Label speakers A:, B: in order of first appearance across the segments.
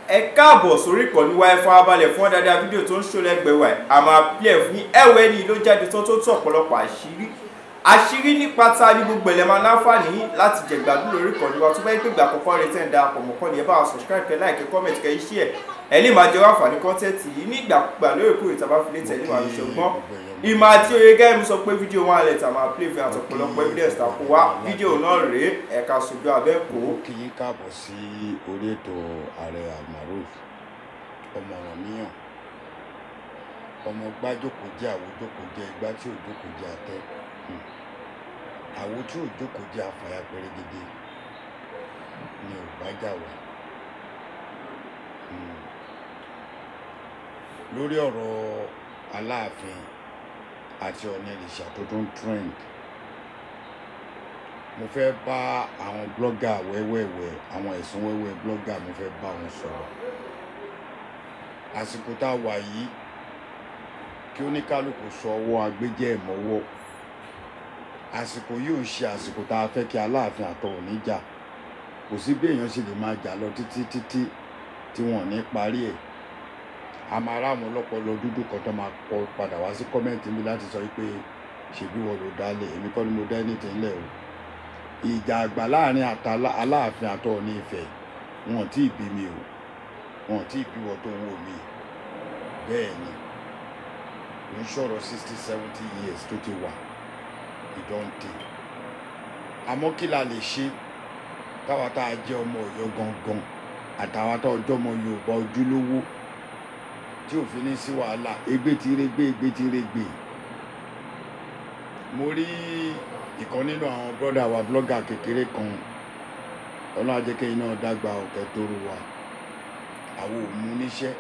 A: Ẹ káàbọ̀ sórí ìkànnì wa. Ẹ farabalẹ̀ fún dáadáa. Fídíò tó ń ṣó lẹ́gbẹ̀ẹ́ wa, a máa play ẹ̀ fún yín. Ẹ̀wẹ̀ ni ló jáde tó tó ọ̀pọ̀lọpọ̀ àṣírí nípa ta ní gbogbo ẹ̀lẹ́ máa láǹfààní láti jẹ̀gbádùn lórí ìkànnì wa. Tó bá yẹ pé ìgbà àkọ́kọ́ rẹ tẹ̀ ń darapọ̀ mọ́ kọ́ni, ẹ bá wa subscribe, kẹ́ like, comment, kẹ́ share. Ẹ lè máa jẹ wá àǹfààní content yìí ní ìgbàkúgbà lóòrèkóòrè tá a bá fi lè tẹ̀lé wàá fi ṣọgbọ́n ìmọ̀ àti òye. Gẹ́gẹ́ mi sọ pé fídíò wọn alẹ́ tà máa play fún àtọ̀pọ̀lọpọ̀ evidence tá a kó wá. Fídíò náà rèé, ẹ̀ka sojú abẹ́ kó.
B: Mo kí yín káàbọ̀ sí orí ètò Ààrẹ Almaroof, ọmọ Ọ̀rànmíyàn, ọmọ gbájókòó jẹ́ àwòjókòó jẹ́ igbá tí ò jókòó jẹ́ atẹ́, àwo tí ò jókòó jẹ́ àfàyà pérégede ni ò bá jà wá. Lórí ọ̀rọ̀ Aláàfin àti Ọ̀ọ̀nìrìṣà tó tún trend, mo fẹ́ bá àwọn blogger wẹ́wẹ́wẹ́, àwọn ẹ̀sùn wẹ́wẹ́ blogger, mo fẹ́ bá wọn sọ̀rọ̀. Àsìkò tá a wà yìí, kí oníkálukú sọ ọwọ́ agbéjẹ́ ẹ̀ mọ́wọ́. Àsìkò yìí ò ń ṣe àsìkò tá a fẹ́ kí Aláàfin àtọ̀ọ̀ní jà. Kò sí bí èèyàn ṣe lè máa jà lọ títí títí tí wọn ò ní parí ẹ̀. A máa ráwọn ọlọ́pọlọ dúdú kan tó máa kọ padà wá sí comment mi láti sọ pé ṣèbí wọn ló dálẹ̀. Èmi kọ́ ni mo dá anything lẹ̀ o. Ìjà àgbà láàrin Aláàfin àtọ̀ọ̀ní Ifẹ̀, wọn ò tí ì bí mi o, wọn ò tí ì bí wọn tó ń wò mí. Bẹ́ẹ̀ ni kò ń sọ̀rọ̀ 60, 70 years tó ti wà ìdọ́ǹtè. Àmọ́ kí la lè ṣe táwa tá a jẹ́ ọmọ Ọ̀yọ́ gangan, àtàwa tá ọjọ́ ọmọ Yorùbá ojúlówó, tí ò fi ní sí wàhálà? Egbé ti régbé, egbé ti régbé. Mo rí ìkan nínú àwọn brother wa, blogger kékeré kan. Ọlọ́run á jẹ́ kẹ́yìn náà dàgbà ọ̀kẹ́ tó rú wa. Àwọn ò mú níṣẹ́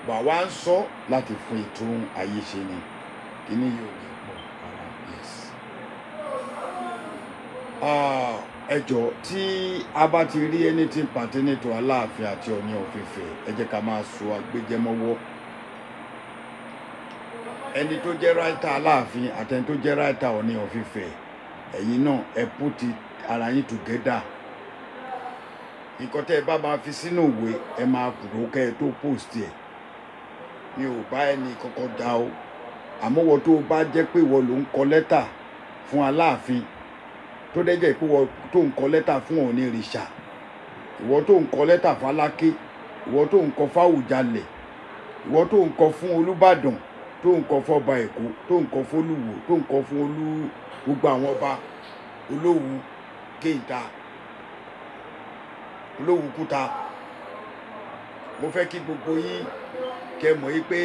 B: bà wá ń sọ láti fún ìtún ayé ṣe ni. Kíní yóò ní pọ̀ rárá. Yes. Ẹ jọ̀ọ́, tí a bá ti rí anything pertaining to Aláàfin àti Ọọ̀ni of Ifẹ̀, ẹ jẹ́ ká máa so agbéjẹmọ́wọ́. Ẹni tó jẹ́ writer Aláàfin àti ẹni tó jẹ́ writer Ọọ̀ni of Ifẹ̀, ẹ̀yin náà ẹ put ara yín together. Nǹkan tẹ́ ẹ bá máa fi sínú ìwé, ẹ máa kúrò kẹ́ ẹ tó post ẹ̀. Mi ò bá ẹni kankan dá o, àmọ́ wọ́n tó bá jẹ́ pé ìwọ ló ń kọ lẹ́tà fún Aláàfin, tó dẹ́ jẹ́ pé ìwọ tó ń kọ lẹ́tà fún Ọọ̀ni ìrìṣà, ìwọ tó ń kọ lẹ́tà fún Aláké, ìwọ tó ń kọ fáwùjalẹ̀, ìwọ tó ń kọ fún Olúbàdàn, tó ń kọ fọba Èkó, tó ń kọ fólúwo, tó ń kọ fún olú gbogbo àwọn ọba Olówu Kéńtà, Olówu Kúta, mo fẹ́ kí gbogbo yín kẹ́ mọ̀ yí pé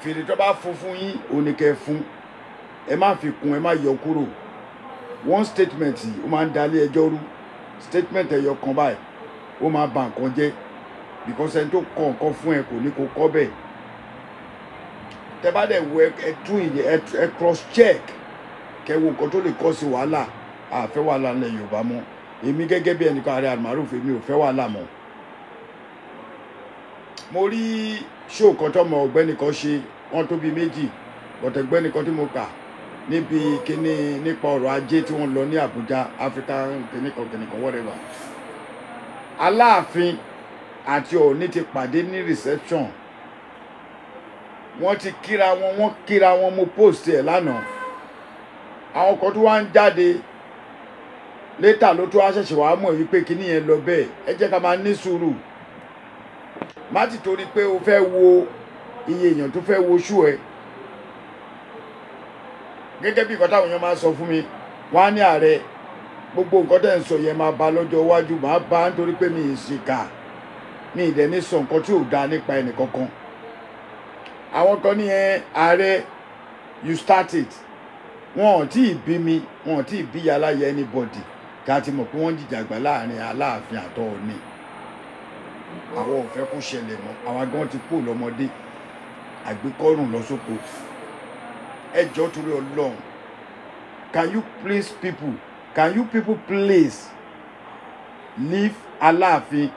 B: fèrè tó bá fún fún yín, òun ni kẹ́ fún. Ẹ má fi kún, ẹ má yọ kúrò. One statement yìí, ó máa ń dalé ẹjọ́ rú. Statement ẹyọ kan báyìí, ó máa bà nǹkan jẹ́, because ẹni tó kọ nǹkan fún ẹ kò ní kó kọ́ bẹ́ẹ̀. Tẹ bá dẹ̀ wo, ẹ tún ìyẹn, ẹ cross check, kẹ́ wo nǹkan tó lè kọ́ sí wàhálà. Àfẹ́ wàhálà ńlẹ̀ Yorùbá mọ́. Èmi gẹ́gẹ́ bí ẹnìkan, Ààrẹ Almaroof, èmi ò fẹ́ wàhálà mọ́. Mo rí show kan tọmọ ọ̀gbẹ́ni kan ṣe, wọ́n tó bí méjì bọ̀tẹ̀. Ọ̀gbẹ́ni kan tí mo kà níbi kíní nípa ọrọ̀ ajé tí wọ́n lọ ní Àbújá, Africa kíní kan kíní kan, whatever. Aláàfin àti Ọọ̀ni ti pàdé ní reception, wọ́n ti kíra wọn, wọ́n kíra wọn. Mo post ẹ̀ lánàá. Àwọn kan tó wá ń jáde later ló tó wá ṣẹ̀ṣẹ̀ wá mọ̀ wípé kíní yẹn lọ bẹ́ẹ̀. Ẹ jẹ́ ká máa ní sùúrù. Má ti torí pé o fẹ́ wo iye èèyàn tó fẹ́ wo show ẹ. Gẹ́gẹ́ bí nǹkan táwọn èèyàn máa ń sọ fún mi, wọ́n á ní, "Ààrẹ, gbogbo nǹkan tẹ̀ ń sọ yẹn máa ba lọ́jọ́ iwájú." Máa bá, nítorí pé mi ì ṣìkà, mi ì dẹ̀ ní sọ nǹkan tí ò dáa nípa ẹnì kankan. Àwọn kan ní, "Ẹ ààrẹ, you start it." Wọn ò tí ì bí mi, wọn ò tí ì bí aláyẹ anybody ká ti mọ̀ pé wọ́n ń jìjàgbá láàrin Aláàfin àtọ̀ọ̀ni. Àwọn ò fẹ́ kó ṣẹlẹ̀ mọ́. Àwa gan ti kú lọ́mọdé, àgbékọ́rùn lọ sóko. Ẹ jọ̀ọ́, torí Ọlọ́run, can you please people, can you people please leave Aláàfin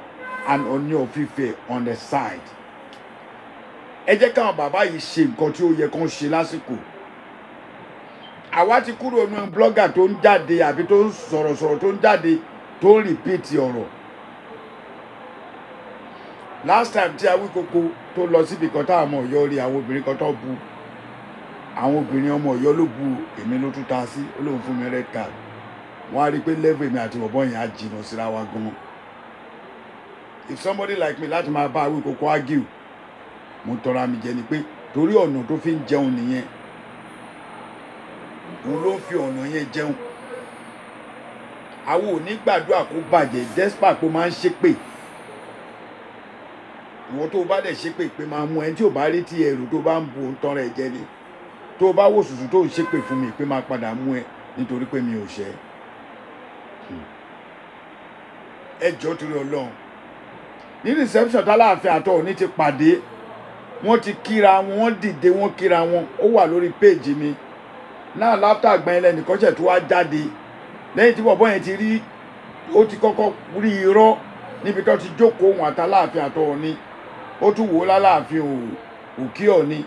B: and Ọọ̀ni of Ifẹ̀ on the side? Ẹ jẹ́ káwọn bàbá yìí ṣe nǹkan tí ó yẹ kán ṣe lásìkò. Àwa ti kúrò nínú blogger tó ń jáde àbí tó ń sọ̀rọ̀sọ̀rọ̀, tó ń jáde, tó ń repeat ọ̀rọ̀. Last time tí Awíkókó tó lọ síbi kan táwọn ọmọ Ọ̀yọ́ rí àwọn obìnrin kan tó bu, àwọn obìnrin ọmọ Ọ̀yọ́ ló bu, èmi ló tún ta sí, ó lóun fún mi red card. Wọ́n á rí i pé level èmi àti bọ̀bọ́ yẹn á jìnnà síra wa gan. If somebody like me láti máa bá Awíkókó argue, mo tọra mi jẹ ni pé torí ọ̀nà tó fi ń jẹun nìyẹn, òun ló ń fi ọ̀nà yẹn jẹun. Àwọn ò ní gbàdúrà kó bàjẹ́, despite pé ó máa ń ṣépè. Ìwọ tó bá dẹ̀ ṣépè pé máa mú ẹni tí ò bá rí tí ẹrù tó bá ń bu òun tán rẹ̀ jẹ ni. Tó bá wò sùsù tó ń ṣépè fún mi pé máa padà mú ẹ nítorí pé mi ò ṣẹ̀. Ẹ jọ̀ọ́ torí Ọlọ́run. Ní reception tálàáfin àtọ̀ òní ti pàdé, wọ́n ti kíra wọn, wọ́n dìde, wọ́n kíra wọn, ó wà lórí péèjì mi. Náà láfítà gbọ́n ẹlẹ́nì kọ́ṣẹ̀ tó wá jáde. Lẹ́yìn tí bọ̀bọ́ yẹn ti rí, ó ti kọ́kọ́ rí irọ́ níbi tó ti jókòó òun àtàláàfin àtọ̀ òní. Ó tún wò ó lálàáfin òkí Ọ̀ní.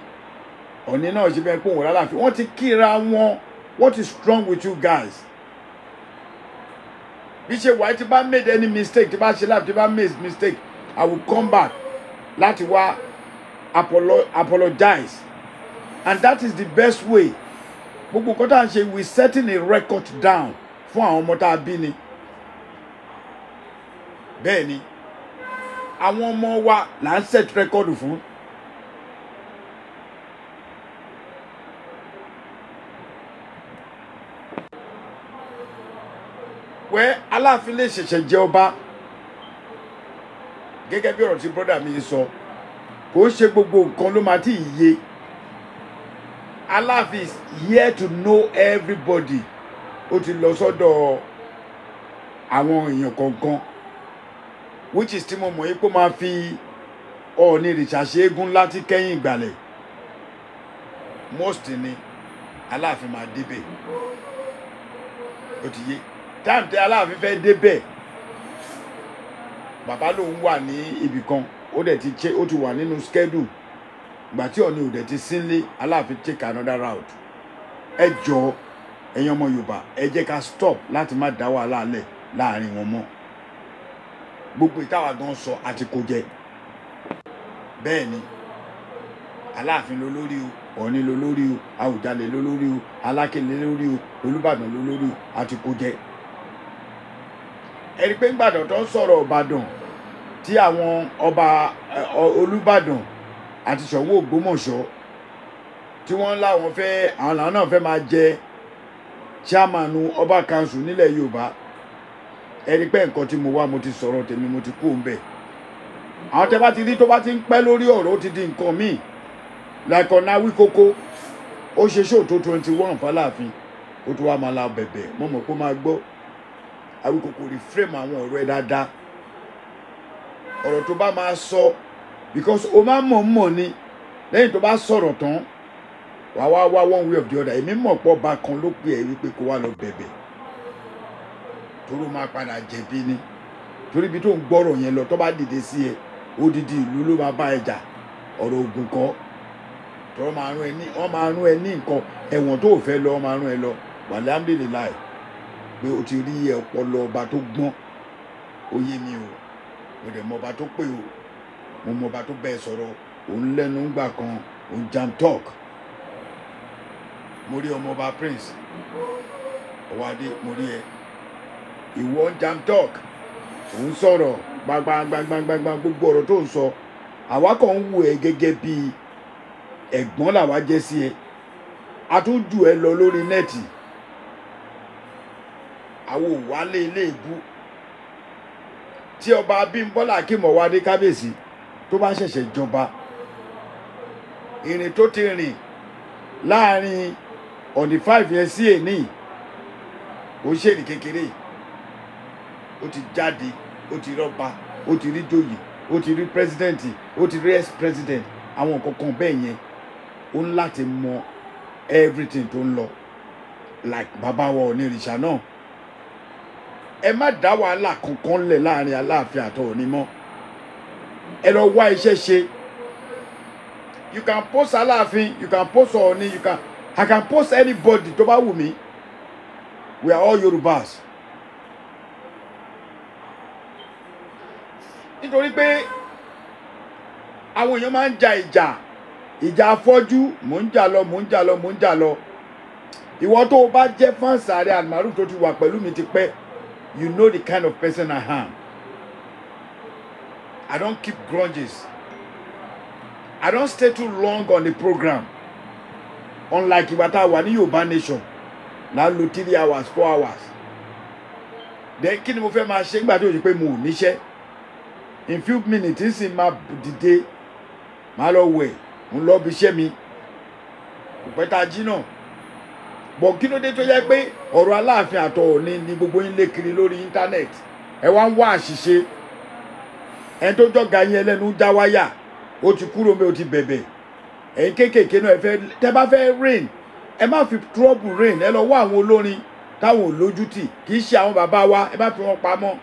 B: Ọ̀ní náà ṣe bẹ́ẹ̀ pé òun lálàáfin. Wọ́n ti kíra wọn. What is wrong with you guys? Bí ṣe wáyé tí bá made any mistake, tí bá ṣe life, tí bá made mistake, I will come back láti wá apologize. And that is the best way. Gbogbo nǹkan tá à ń ṣe, we setting a record down fún àwọn ọmọ tá a bí ni. Bẹ́ẹ̀ ni, àwọn ọmọ wa là ń set record fún. Wẹ́ Aláàfin lè ṣẹ̀ṣẹ̀ jẹ ọba gẹ́gẹ́ bí ọ̀rọ̀ tí brọ́dà mi sọ, kò ṣe gbogbo nǹkan ló máa tí ì yé. Aláàfin is here to know everybody. Ó ti lọ sọ́dọ̀ àwọn èèyàn kọ̀ọ̀kan, which is tí mo mọ̀ yí pé ó máa fi Ọọ̀ni ìrìṣà ṣe eégún láti kẹ́yìn ìgbàlẹ̀. Most ni Aláàfin máa débẹ̀. Ó ti yé. Táàmù tí Aláàfin fẹ́ débẹ̀, bàbá lòun wà ní ibì kan, ó dẹ̀ ti ṣe, ó ti wà nínú schedule. Ìgbà tí Ọọ̀ni ò dẹ̀ ti sínlé, Aláàfin take another route. Ẹ jọ̀ọ́ ẹ̀yin ọmọ Yorùbá, ẹ jẹ́ ká stop láti má dá wàhálà lẹ̀ láàrin wọn mọ́. Gbogbo ìtawà gan sọ àti kò jẹ. Bẹ́ẹ̀ ni, Aláàfin ló lórí o, Ọọ̀ni ló lórí o, Àwùjalẹ̀ ló lórí o, Aláké ló lórí o, Olúbàdàn ló lórí o, àti kò jẹ. Ẹ rí pé ńgbàdàn tó ń sọ̀rọ̀ Ìbàdàn tí àwọn ọba Olúbàdàn àti Ṣọ̀ún Ògbómọ̀ṣọ́ tí wọ́n láwọn fẹ́, àwọn làwọn náà fẹ́ máa jẹ chairman ọba council nílẹ̀ Yorùbá. Ẹ rí pé nǹkan tí mo wá, mo ti sọ̀rọ̀ tèmi, mo ti kú òǹbẹ̀. Àwọn tẹ́ bá ti rí tó bá ti ń pẹ́ lórí ọ̀rọ̀, ó ti di nǹkan míì. Like ọ̀nà Awíkókó, ó ṣe ṣóò tó 21 fàlàáfin, ó tún wá máa la bẹ̀bẹ̀, mo mọ̀ pé ó máa gbọ́. Awíkókó reframe àwọn ọ̀rọ̀ ẹ dáadáa. Ọ̀rọ̀ tó bá máa sọ, because o máa mọ̀ mọ̀ ni, lẹ́yìn tó bá sọ̀rọ̀ tán, wà wá wá one way of the other. Èmi mọ̀ pọ̀ ọba kan ló pè é wípé kó wá lọ bẹ̀bẹ̀. Torí ó máa padà jẹ̀bi ni. Torí ibi tó ń gbọ́rọ̀ yẹn lọ, tó bá dìde sí ẹ, odidi ìlú ló máa bá ẹ jà. Ọ̀rọ̀ ògùn kọ́. Tọ́rọ máa rún ẹ ní, wọ́n máa rún ẹ ní nǹkan, ẹ̀wọ̀n tó fẹ́ lọ, wọ́n máa rún ẹ lọ. Alhamdulillah pé o ti rí ọpọlọ ọba tó gbọ́n. Ó yé mi o, mo dẹ̀ mọ ọba tó pè o, mo mọ ọba tó bẹ́ẹ̀ sọ̀rọ̀. Òun lẹ́nu ńgbà kan, òun jam talk. Mo rí ọmọ ọba Prince Ọwádé, mo rí ẹ. Ìwọ ń jam talk, òun sọ̀rọ̀ gbangbangbangbangbangba, gbogbo ọ̀rọ̀ tó ń sọ, àwa kàn ń wù ẹ́ gẹ́gẹ́ bí ẹ̀gbọ́n làwa jẹ́ sí ẹ. A tún jù ẹ lọ lórí nẹ́ẹ̀tì. Àwọn òwálé ilé ìbú tí ọba Abímbọ́lá Akeem Ọwádé kábíyèsí tó bá ṣẹ̀ṣẹ̀ jọba, ìrìn tó ti rìn láàrin on the 5 yẹn sí èní, kò ṣèrìn kékeré. Ó ti jáde, ó ti rọ́ba, ó ti rí joyè, ó ti rí president, ó ti rí ex-president, àwọn nǹkan kan bẹ́ẹ̀ yẹn. Ó ń láti mọ everything tó ń lọ, like bàbá wa Ọọ̀ni ìrìṣà náà. Ẹ má dá wàhálà kankan lẹ̀ láàrin Aláàfin àti Ọọ̀ni mọ́. Ẹ lọ wá iṣẹ́ ṣe. You can post Aláàfin, you can post Ọọ̀ni, you can, I can post anybody tó bá wù mí. We are all Yorùbás. Nítorí pé Àwọn èèyàn máa ń ja ìjà, ìjà afọ́jú. Mò ń jà lọ, mò ń jà lọ, mò ń jà lọ. Ìwọ tó o bá jẹ́ fans Ààrẹ Almaroof tó ti wà pẹ̀lú mi ti pẹ́, you know the kind of person I am. I don't keep grudges. I don't stay too long on the program. Unlike ìgbà tá a wà ní Yorùbá Nation, là ń lo 3 hours, 4 hours. Then kí ni mo fẹ́ máa ṣe nígbà tó yẹ pé mo ò níṣẹ́? In few minutes ń sì máa dìde, máa lọ wẹ̀, ń lọ bí iṣẹ́ mi. Kò pẹ́ tá a jí náà. Bọ̀ kí ló dé tó yẹ pé ọ̀rọ̀ Aláàfin àtọ̀ Ọọ̀ni ni gbogbo yín lé kiri lórí íńtánẹ́ẹ̀tì? Ẹ wá ń wá àṣìṣe. Ẹni tó jọ̀gá yín ẹlẹ́nu já wáyà, ó ti kúrò mi, ó ti bẹ̀bẹ̀. Ẹ̀yin kéékèèké náà, ẹ fẹ́ tẹ́ bá fẹ́ reign, ẹ má fi trouble reign. Ẹ lọ wá àwọn olórin táwọn ò lójútì, kì í ṣe àwọn bàbá wa, ẹ má fi wọn pamọ́.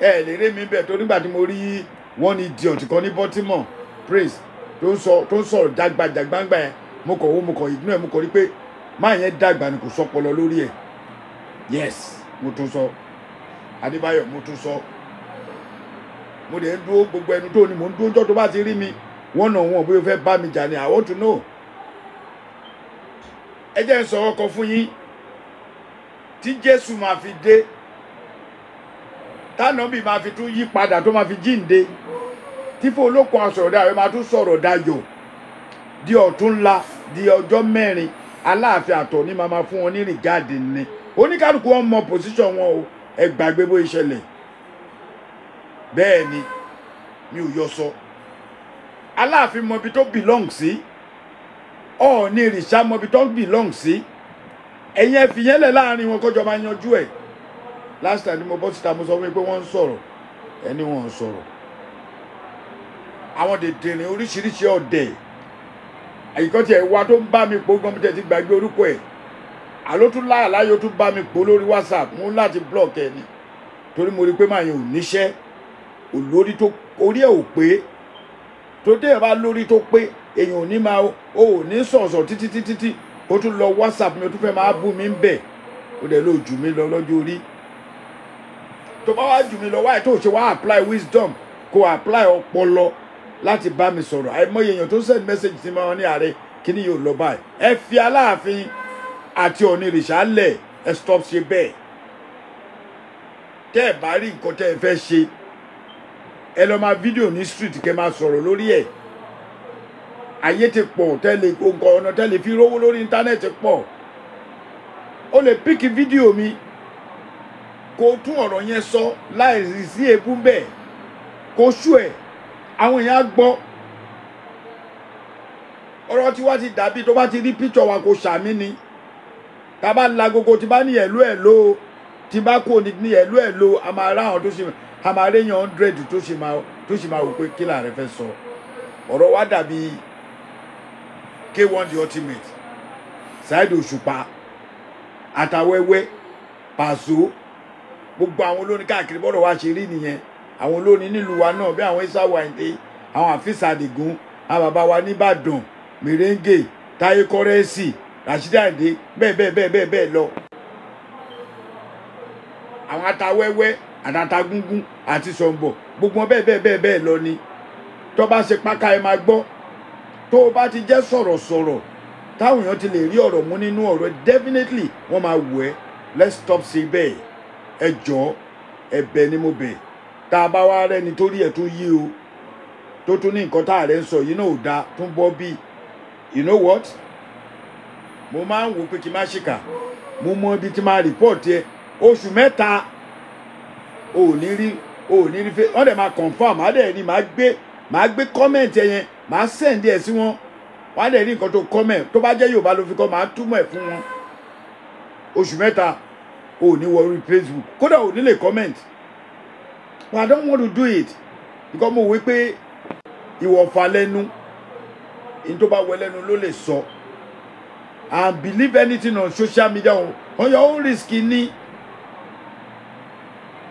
B: Ẹ lè rí mi bẹ̀ tó nígbà tí mo rí one idiot kan ní Baltimore, Praise, tó ń sọ, tó ń sọ̀rọ̀ jágbajàgbangba yẹn, mo kàn wó, mo kàn ignore. Mo kàn rí pé máa yẹn dàgbà ni, kò sọpọlọ lórí ẹ̀. Yes, mo tún sọ, Adébáyọ̀, mo tún sọ. Mo dẹ̀ ń dúró, gbogbo ẹnu tó ní mo ń dúró. Jọ́ tó bá ti rí mi one on one, bóyá o fẹ́ bá mi jà ni, I want to know. Ẹ jẹ́ n sọ̀rọ̀ kan fún yín. Tí Jésù máa fi dé, tánàbì máa fi tún yí padà, tó máa fi jíǹde, tí fún olókun asọ̀rọ̀ dayọ̀ máa tún sọ̀rọ̀ dayọ̀ di ọ̀túnla, di ọjọ́ 4, Aláàfin àtọ̀ ní máa fún wọn ní regard ni. Oníkálukú wọn mọ position wọn o. Ẹ gbàgbé bó ìṣẹ̀lẹ̀. Bẹ́ẹ̀ ni, mi ò yọ sọ. Aláàfin mọ ibi tó belong sí, Ọọ̀ni ìrìṣà mọ ibi tó belong sí. Ẹ̀yin ẹ fìyẹn lẹ̀ láàrin wọn, kọjọ máa yanjú ẹ̀. Last time ni mo bọ́ síta, mo sọ fún mi pé wọ́n ń sọ̀rọ̀, ẹni wọ́n ń sọ̀rọ̀, àwọn dèdèrìn oríṣiríṣi ọ̀dẹ̀. Àyíkọ́ tiẹ̀ wá tó ń bá mi pò gan, tẹ̀ ti gbàgbé orúkọ ẹ̀. Àló tún láyà láyò tún bá mi pò lórí WhatsApp, mo ń láti block ẹ ni, torí mo rí i pé màá yẹn ò níṣẹ́, ò lórí, tó orí ẹ̀ ò pé. Tó téèyàn bá lórí tó pé, èèyàn ò ní máa ò ní sọ̀sọ̀ títí títí tí ó tún lọ WhatsApp mi, ó tún fẹ́ máa bú mi ń bẹ̀. Ó dẹ̀ ló jù mí lọ lọ́jọ́ orí. Tó bá wá jù mí lọ, wáyé tó ṣe wá apply wisdom, kó apply ọpọlọ láti bá mi sọ̀rọ̀? Àìmọye èèyàn tó send message sí máa ní, "Ààrẹ, kíní yóò lọ báyìí." Ẹ fi Aláàfin àti Ọ̀nìrìṣà lẹ̀, ẹ stop ṣe bẹ́ẹ̀. Tẹ́ ẹ bá rí nǹkan tẹ́ ẹ fẹ́ ṣe, ẹ lọ máa fídíò ní street, kẹ́ máa sọ̀rọ̀ lórí ẹ̀. Ayé ti pọ̀ tẹ́lẹ̀, nǹkan ọ̀nà tẹ́lẹ̀ fi rówó lórí íńtánẹ́ẹ̀tì pọ̀. Ó lè pick fídíò mi, kó tún ọ̀rọ̀ yẹn sọ láì sí ebú bẹ́ẹ̀, kó ṣú ẹ̀, àwọn èèyàn á gbọ́. Ọ̀rọ̀ tí wá ti dàbí tó bá ti rí píṣọ̀ wa, kó ṣàmì ni. Tá a bá la gogo, tí bá ní ẹ̀lú ẹ̀ ló, tí bá kò ní ẹ̀lú ẹ̀ ló, a máa rá àwọn tó ṣe, a máa réyàn 100 tó ṣe máa wò pé kí làárẹ̀ fẹ́ sọ. Ọ̀rọ̀ wa dàbí K1 The Ultimate, Saheed Òṣùpá, Àtàwẹ́wẹ́, Pàṣọ, gbogbo àwọn olórin káàkiri. Bọ́dọ̀ wa ṣe rí nìyẹn. Àwọn olórin nílùú wa náà, bí àwọn Isa Wayinde, àwọn Àfíìsì Àdìgún, àwọn bàbá wa nìbàdàn, Mèrèǹgè, Táyé Kọ́rẹ́sì, Rashidi Àyìndé, bẹ́ẹ̀ bẹ́ẹ̀ bẹ́ẹ̀ bẹ́ẹ̀ bẹ́ẹ̀ lọ. Àwọn atawẹ́wẹ́ àtàtàgúngún àti sọ̀nbọ̀, gbogbo wọn bẹ́ẹ̀ bẹ́ẹ̀ bẹ́ẹ̀ bẹ́ẹ̀ lọ ni. Tó bá ṣe páká, ẹ máa gbọ́. Tó o bá ti jẹ́ sọ̀rọ̀sọ̀rọ̀ táwọn èèyàn ti lè rí ọ̀rọ̀ mú nínú ọ̀rọ̀, definitely wọ́n máa wù ẹ́. Let's stop say bẹ́ẹ̀. Ẹ jọ̀ọ́, ẹ̀bẹ̀ ni mo bẹ̀. Tá a bá wá rẹ́ni torí ẹ̀ tó yí o, tó tún ní nǹkan tá a rẹ̀ ń sọ yìí náà ò dáa, tún bọ́ bí, you know what, mo máa ń wò pé kí n má ṣìkà. Mo mọ ibi tí máa report ẹ. Oṣù 3 ò ní rí, ò ní rí fẹ́. Wọ́n dẹ̀ máa confirm, á dẹ̀ ní màá gbé comment ẹ yẹn, màá send ẹ sí wọn. Wọ́n á dẹ̀ rí nǹkan tó comment. Tó bá jẹ́ Yorùbá ló fi kọ́, màá túmọ̀ ẹ̀ fún wọn. Oṣù 3 ò ní wọ orí Facebook, kódà ò ní lè comment. But I don't want to do it because mo wí pé ìwọ̀fà lẹ́nu ní, tó bá wẹ lẹ́nu ló lè sọ. And believe anything on social media on your own risk ni.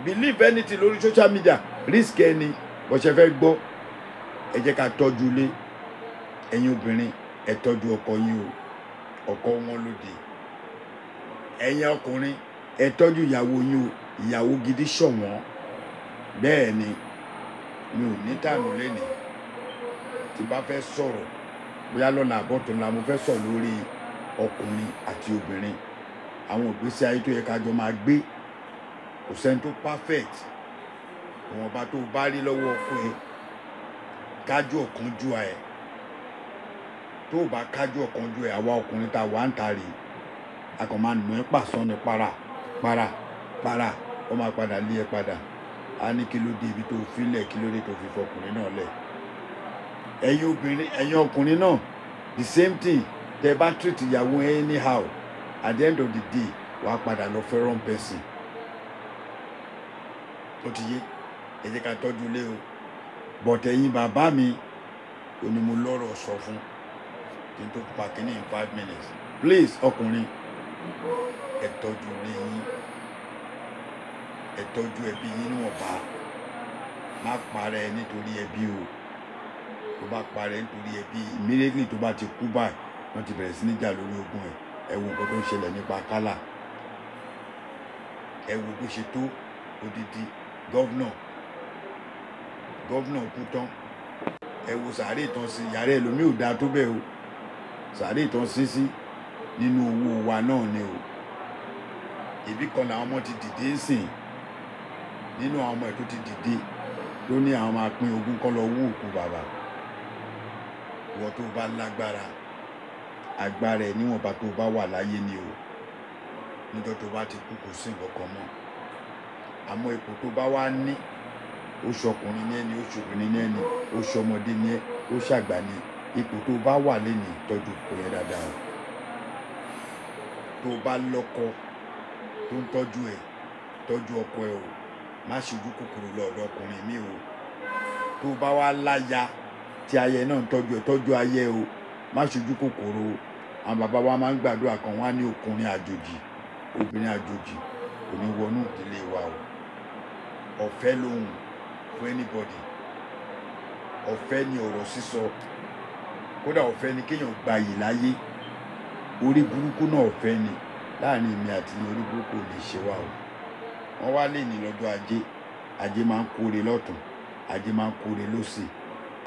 B: Believe anything lórí social media, risk ẹni bó ṣe fẹ́ gbọ́. Ẹ jẹ́ ká tọ́jú ilé. Ẹ̀yin obìnrin, ẹ tọ́jú ọkọ yín o, ọkọ wọn lóde. Ẹ̀yin ọkùnrin, ẹ tọ́jú ìyàwó yín o, ìyàwó gidi ṣọ̀wọ́n. Bẹ́ẹ̀ ni, mi ò ní tànù lénìí. Tí bá fẹ́ sọ̀rọ̀ bóyá lọ́la àbọ̀tún la mo fẹ́ sọ lórí ọkùnrin àti obìnrin, àwọn ìgbésí ayé tó yẹ ká jọ máa gbé. Kò sẹ́ni tó perfect. Ìwọ̀nba tó bá rí lọ́wọ́ ọkọ ẹ, kájú ọ̀kánjúà ẹ. Tó o bá kájú ọ̀kánjúà ẹ, àwa ọkùnrin tá a wà ń ta rèé, a kàn máa nù ẹ́ pàṣán ni para para para, ó máa padà lé ẹ padà. A ní kí ló dé ibi tó filẹ̀, kí ló dé tó fi fọkùnrin náà lẹ̀. Ẹ̀yin obìnrin, ẹ̀yin ọkùnrin náà, the same thing. Tẹ́ bá treat ìyàwó anyhow, at the end of the day, wàá padà lọ fẹ́ wrong person. Ó ti yé, ẹ jẹ́ ká tọ́jú ilé o. But ẹ̀yin bàbá mi ò ní mo lọ́rọ̀ sọ fún kí n tó pa kínní in 5 minutes. Please, ọkùnrin, ẹ tọ́jú ilé yín, ẹ tọ́jú ẹbí yín níwọ̀nba. Má parẹ́ ẹ nítorí ẹbí o. Tó bá parẹ́ nítorí ẹbí, immediately tó bá ti kú báyìí, wọ́n ti bẹ̀rẹ̀ sí ní jà lórí ogún ẹ̀. Ẹ wo nǹkan tó ń ṣẹlẹ̀ nípa Kálà. Ẹ wo bó ṣe tó odidi gọ́vnọ̀. Gọ́vnọ̀ kú tán. Ẹ wo sàárè tán sí, yàrá ẹlòmíì ò dáa tó bẹ́ẹ̀ o. Sàárè tán sí sí nínú owó wa náà ni o. Ìbí kan làwọn ọmọ ti dìde ń sìn. Nínú àwọn ọmọ ẹ̀ tó ti dìde ló ní àwọn máa pín ogún kọ́ lọ wú òkú bàbá. Ìwọ tó bá lágbára, agbára ẹ níwọ̀nba tó bá wà láyé ni o. Níjọ́ tó bá ti kú kò sí nǹkan kan mọ́. Àmọ́ ipò tó bá wá ní, ó ṣọkùnrin ní ẹni, ó ṣobìnrin ní ẹni, ó ṣọmọdé ní ẹ, ó ṣàgbà ní. Ipò tó bá wà lénìí, tọ́jú ipò yẹn dáadáa o. Tó bá lọ́kọ tó ń tọ́jú ẹ, tọ́jú ọkọ ẹ o. Má ṣojú kòkòrò lọ́dọ̀ ọkùnrin mi o. Tó bá wá láya tí ayẹ náà ń tọ́jú ẹ, tọ́jú ayẹ o. Má ṣojú kòkòrò o. Àwọn bàbá wa máa ń gbàdúrà kan, wọ́n á ní ọkùnrin àjòjì, obìnrin àjòjì kò ní wọnú ìdílé wa o. Ọ̀fẹ́ lóhùn fún anybody. Ọ̀fẹ́ ni ọ̀rọ̀ sísọ. Kódà ọ̀fẹ́ ni kéèyàn gbayì láyé. Orí burúkú náà ọ̀fẹ́ ni. Láàrin èmi àti orí burúkú ò lè ṣe wá o. Wọ́n wá lè ní lọ́jọ́ ajé. Ajé máa ń kóre lọ́tùn, ajé máa ń kóre lósì.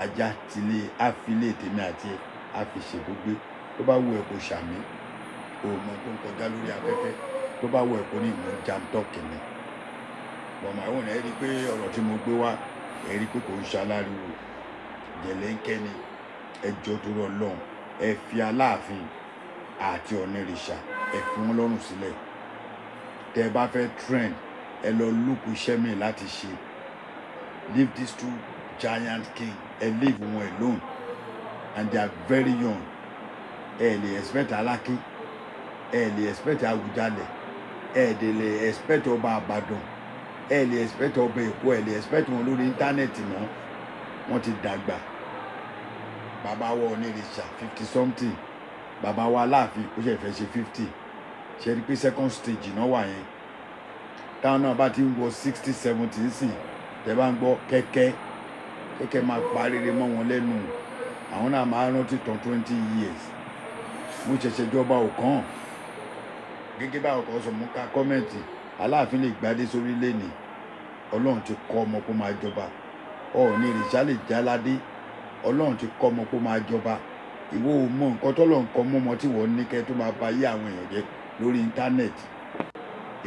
B: Ajá tilé á fi lé tèmi àti ẹ, á fi ṣègbógbé. Tó bá wù ẹ́ kó ṣàmì, o mọ tó ń kọjá lórí afẹ́fẹ́. Tó bá wù ẹ́ kó ní ìmọ̀ jam tọ́kì ni. Bọ̀mọ̀ àwọn ẹ̀ rí i pé ọ̀rọ̀ tí mo gbé wá, ẹ rí i pé kò ń ṣaláriwo. Jẹ̀lẹ́ńkẹ́ ni. Ẹ jọ̀ọ́ torí Ọlọ́run, ẹ fi Aláàfin àti Ọ̀nìrìṣà, ẹ fi wọ́n lọ́rùn sílẹ̀. Tẹ́ ẹ bá fẹ́ trend, ẹ lọ look iṣẹ́ mi láti ṣe. Leave these two giant king, ẹ leave wọn alone, and they are very young. Ẹ lè expect Aláké, ẹ lè expect Awùjalẹ̀, ẹ dẹ̀ lè expect ọba Àbàdàn, ẹ lè expect ọba Èkó, ẹ lè expect wọn lórí íńtánẹ́ẹ̀tì mọ́. Wọ́n ti dàgbà. Bàbá wa Ọ̀nìrìṣà 50 something, bàbá wa Aláàfin ó ṣe fẹ́ ṣe 50. Ṣe rí pé second stage náà wà yẹn. Táwọn náà bá ti ń wọ 60 70 nsìn, tẹ́ bá ń gbọ́ kẹ́kẹ́ kẹ́kẹ́ máa parire mọ́ wọn lẹ́nu. Àwọn náà máa rántí tán 20 years. Mo ṣẹ̀ṣẹ̀ jọba ọ̀kan. Gẹ́gẹ́ bá ọkọ̀ sọ, mo ka kọ́mẹ̀ntì. Aláàfin lè gbadé sórí lẹ́nìí. Ọlọ́run ti kọ́ ọmọ kó máa jọba. Ọ̀nìrìṣà lè jáládé. Ọlọ́run ti kọ́ ọmọ kó máa jọba. Ìwọ ò mọ nǹkan tọ́lọ́run kọ́ mọ́mọ tí wọ́n ní kẹ́ tó máa ba ayé àwọn èèyàn jẹ́ lórí íńtánẹ́ẹ̀tì.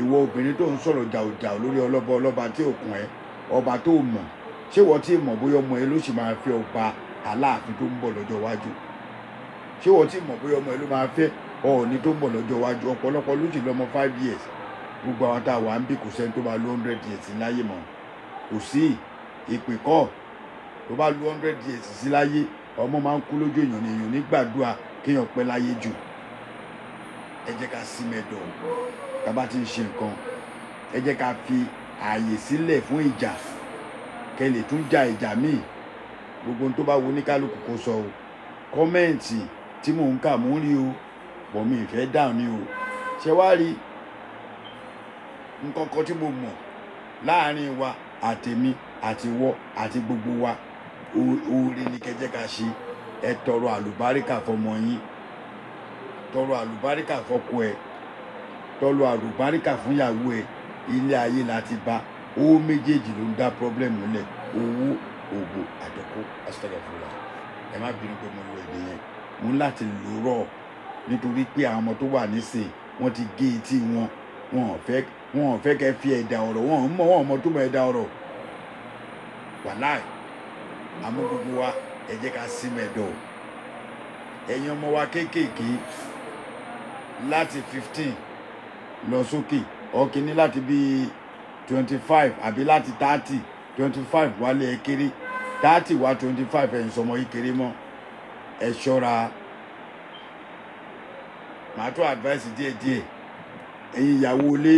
B: Ìwọ obìnrin tó ń sọ̀rọ̀ jàùjàù lórí ọlọ́ba ọlọ́ba tí ò kún ẹ, ọba tó mọ̀, ṣé wọ́n tí mọ̀ bóyá ọmọ ẹ ló sì máa fẹ́ ọba Aláàfin tó ń bọ̀ lọ́jọ́ iwájú? Ṣé wọ́n tí mọ̀ bóyá ọmọ ẹ ló máa fẹ́ Ọọ̀ni tó ń bọ̀ lọ́jọ́ iwájú? Ọ̀pọ̀lọpọ̀ ló sì lọ́mọ 5 years. Gbogbo àwọn tá a wà ń bí kò sẹ́ni tó máa lo 100 years láyé mọ́. Kò sí ìpè kọ́. Tó bá lo 100 years sí láyé, ọmọ máa ń kú lójú èèyàn ni. Èèyàn nígbàdúrà kéèyàn pẹ́ láyé jù. Ẹ jẹ́ ká sí mẹ́dọ̀. Tá bá ti ń ṣe nǹkan, ẹ jẹ́ ká fi ààyè sílẹ̀ fún ìjà. Kẹ́ lè tún ja ìjà míì. Gbogbo ohun tó bá wo ní kálukú kó sọ o. Kọ́mẹ́ǹtì tí mò ń kà mò ń rí o, bọ̀ mi ìfẹ́ dáhùn ni o. Ṣé wá rí nǹkan kan tí mo mọ̀ láàrin wa àtèmi àti wọ àti gbogbo wa, oore ni kẹ́ jẹ́ ká ṣe. Ẹ tọrọ àlùbáríkà fọmọ yín, tọrọ àlùbáríkà fọkọ ẹ, tọrọ àlùbáríkà fún ìyàwó ẹ. Ilé ayé la ti bá. Owó méjèèjì ló ń dá pọ́blẹ́mù lẹ̀: owó, òbò àtọkọ. Astagfirullah. Ẹ má bínú pé mo lo èdè yẹn, mo ní láti lò rọ̀ nítorí pé àwọn ọmọ tó wà nísìn wọ́n ti gé etí wọn, wọn ò fẹ́ kẹ́ fi ẹ̀dà ọ̀rọ̀, wọn ò mọ̀, wọn ò mọ̀ tó mọ̀ ẹ̀dà ọ̀rọ̀. Wàláì, àmọ́ gbogbo wa ẹ jẹ́ ká sí mẹ́dọ̀. Ẹ̀yin ọmọ wa kéékèèké láti 15 lọ sókè, ọ̀kìnní láti bíi 25 àbí láti 30, 25 wálé ẹ kéré, 30 wá 25 ẹ̀ ń sọmọ yìí kéré mọ́. Ẹ ṣọ́ra. Màá tó advice díẹ̀díẹ̀. Ẹ̀yin ìyàwó ilé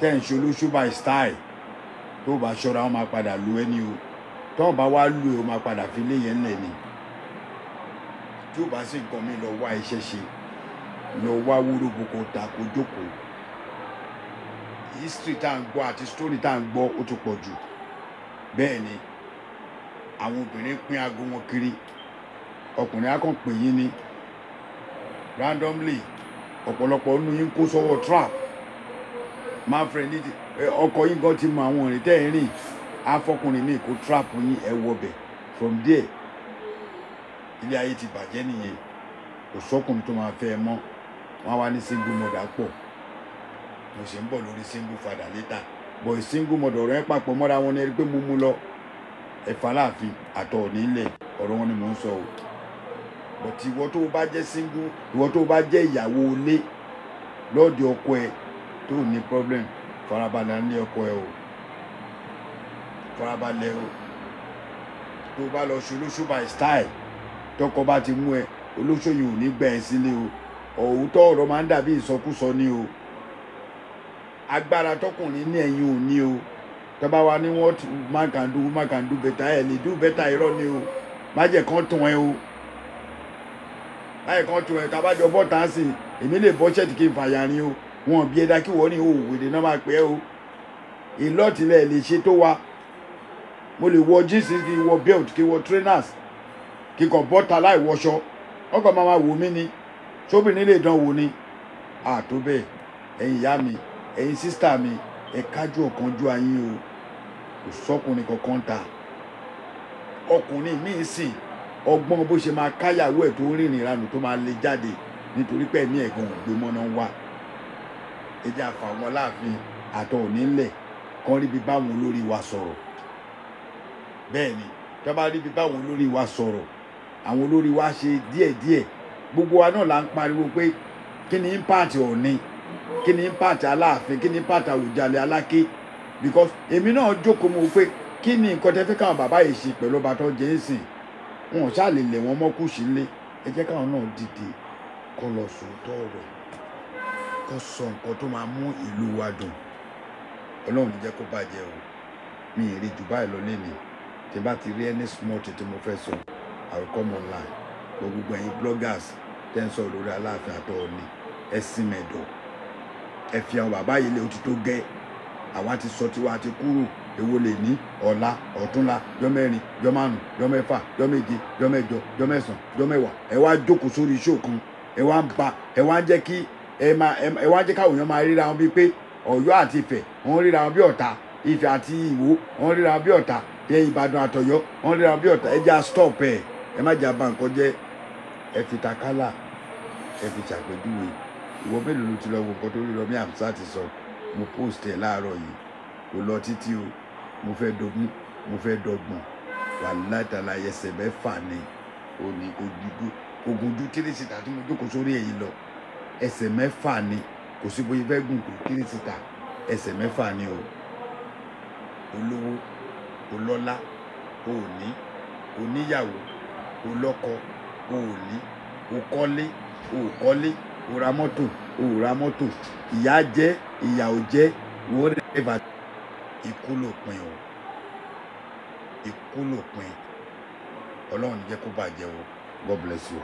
B: tẹ́ ń ṣe olóṣù by style, tó bá ṣọ́ra wọn máa padà lu ẹni o. Tó bá wá lu ẹ, o máa padà fi lé yẹn lẹ̀ ni. Tí o bá sì nǹkan mi, lọ wá iṣẹ́ ṣe, lọ wá wúrúgbó kó ta kó jókòó. History tá à ń gbọ́ àti story tá à ń gbọ́ ó ti pọ̀ jù. Bẹ́ẹ̀ ni àwọn obìnrin pín aago wọn kiri, ọkùnrin á kàn pè yín ni randomly. Ọ̀pọ̀lọpọ̀ nínú yín kó sọ́wọ́ trap. My friend, ọkọ yín gan ti mọ àwọn ìrìn tẹ́ ẹ̀ rìn, afọkùnrin mi kó trap yín, ẹ wọbẹ̀. From there, ilé ayé ti bàjẹ́ nìyẹn. Kò sọ́kùnrin tó máa fẹ́ ẹ mọ́. Wọ́n á wá ní single mother pọ̀. Mo sì ń bọ̀ lórí single father later, but single mother ọ̀rọ̀ ẹ papọ̀ mọ́ra wọn ni. Ẹ rí pé mo mú lọ ẹ̀fà láàfin àtọ̀ nílẹ̀, ọ̀rọ̀ wọn ni mò ń sọ o. But ìwọ tó o bá jẹ́ single, ìwọ tó o bá jẹ́ ìyàwó ilé lọ́ọ̀dì ọkọ ẹ tó ní problem, farabalẹ̀ ní ọkọ ẹ o, farabalẹ̀ o. Tó o bá lọ ṣe olóṣù by style, tọkọ bá ti mú ẹ, olóṣù yìí ò ní gbà ẹ sílé o. Òótọ́ ọ̀rọ̀ máa ń dàbí ìsọkúsọ ni o. Agbára tọkùnrin ní ẹ̀yìn ò ní o. Tọ́ba wa ní what man can do, woman can do better, ẹ̀ lè do better, irọ́ ni o. Má jẹ́ kán tún ẹ o, má jẹ́ kán tún ẹ. Tábàjọ bọ́ tá a sìn, èmi lè bọ́ ṣẹ́ẹ̀tì kí n fàyà rin o. Wọn bí ẹ̀dá kí wọ́n ní òwò èdè náà máa pẹ́ o. Ìlọ́tìlẹ̀ lè ṣe tó wa. Mo lè wọ jeans, kí n wọ belt, kí n wọ trainers, kí n kàn bọ́ta láì wọṣọ, wọ́n kàn máa wò mí ni. Sóbìnrin lè dán wò ni àtó bẹ́ẹ̀. Ẹ̀yin ìyá mi, ẹ̀yin sister mi, ẹ kájú ọ̀kánjú ayín o. Kò sọ́kùnrin kankan ta. Ọkùnrin míì sìn ọgbọ́n bó ṣe máa káyàwó ẹ̀ tó ń rìnrìn ìranù tó máa lè jáde, nítorí pé ẹ̀mí ẹ̀gàn ò gbé mọ́ná wá. Ẹ jẹ́ àfà wọn láàfin àtọ̀ ònílẹ̀ kan ríbi báwọn olórí wa sọ̀rọ̀. Bẹ́ẹ̀ ni, tí wọ́n bá ríbi báwọn olórí wa sọ̀rọ̀, àwọn olórí wa ṣe díẹ̀díẹ̀. Gbogbo wa náà là ń pariwo pé kí ni impact Ọọ̀ni, kí ni impact Aláàfin, kí ni impact Àwùjalẹ̀, Aláké? Because èmi náà jókòó, mo pé kí ni nǹkan tẹ́ fẹ́ káwọn bàbá yìí ṣe pẹ̀lú ọba tó jẹ́ ń sìn? Wọn ò ṣáà lè lẹ̀ wọ́n mọ́kù sílé. Ẹ jẹ́ káwọn náà dìde kó lọ sòótọ́ ọ̀rọ̀, kó sọ nǹkan tó máa mú ìlú wa dùn. Ọlọ́run ní jẹ́ kó bàjẹ́ o. Mi ì rí jù báyìí lọ lénìí. Tí n bá ti rí any small thing tí mo fẹ́ sọ, I will come online. Gbogbo ẹ̀yin bloggers tẹ́ ń sọ̀rọ̀ lórí Aláàfin àtọ̀ Ọọ̀ni, ẹ sin mẹ̀dọ̀, ẹ fi àwọn bàbá yìí lé. Ó ti tó gẹ́. Àwa ti sọ tiwa, ti kúrò. Èwo lè ní ọ̀la, ọ̀túnla, jọ́ mẹ́rin, jọ́ márùn, jọ́ mẹ́fà, jọ́ méje, jọ́ mẹ́jọ, jọ́ mẹ́sàn, jọ́ mẹ́wàá, ẹ wá jókòó sórí iṣẹ́ kan, ẹ wá ń ba, ẹ wá ń jẹ́ kí ẹ máa ẹ wá ń jẹ́ káwọn èèyàn máa ríra wọn bíi pé Ọ̀yọ́ àti Ifẹ̀ wọ́n ríra wọn bí ọ̀tá, Ifẹ̀ àti Ìwó wọ́n ríra wọn bí ọ̀tá, ẹ Ìbàdàn àtọ̀yọ́ wọ́n ríra wọn bí ọ̀tá. Ẹ já stop ẹ, ẹ má jà bà nǹkan jẹ́. Ẹ fi takálà, ẹ fi ṣàpèjúwe. Ìwọ mélòó ló ti lọ wo nǹkan tó rí lọ bí Hamzat ti sọ? Mo post ẹ láàárọ̀ yìí, kò lọ títí o. Mo fẹ́ dogun, mo fẹ́ dọ́gbọ̀n. Wàláhì tàláhì, ẹsẹ̀ 6 ni ó ní. Kò gùn ju three seater tí mo jókòó sórí èyí lọ. Ẹsẹ̀ 6 ni. Kò sí bóyá fẹ́ gùn tó three seater, ẹsẹ̀ 6 ni o. Olówó, olọ́lá, òní oníyàwó, olọ́kọ, òní òkọ́lé, òkọ́lé, ó ra mọ́tò, ó ra mọ́tò, ìyá jẹ́, ìyà ò jẹ́, wọ́n rẹ̀ bá. Ikú lópin o, ikú lópin. Ọlọ́run ní jẹ́ kó bàjẹ́ o. God bless you.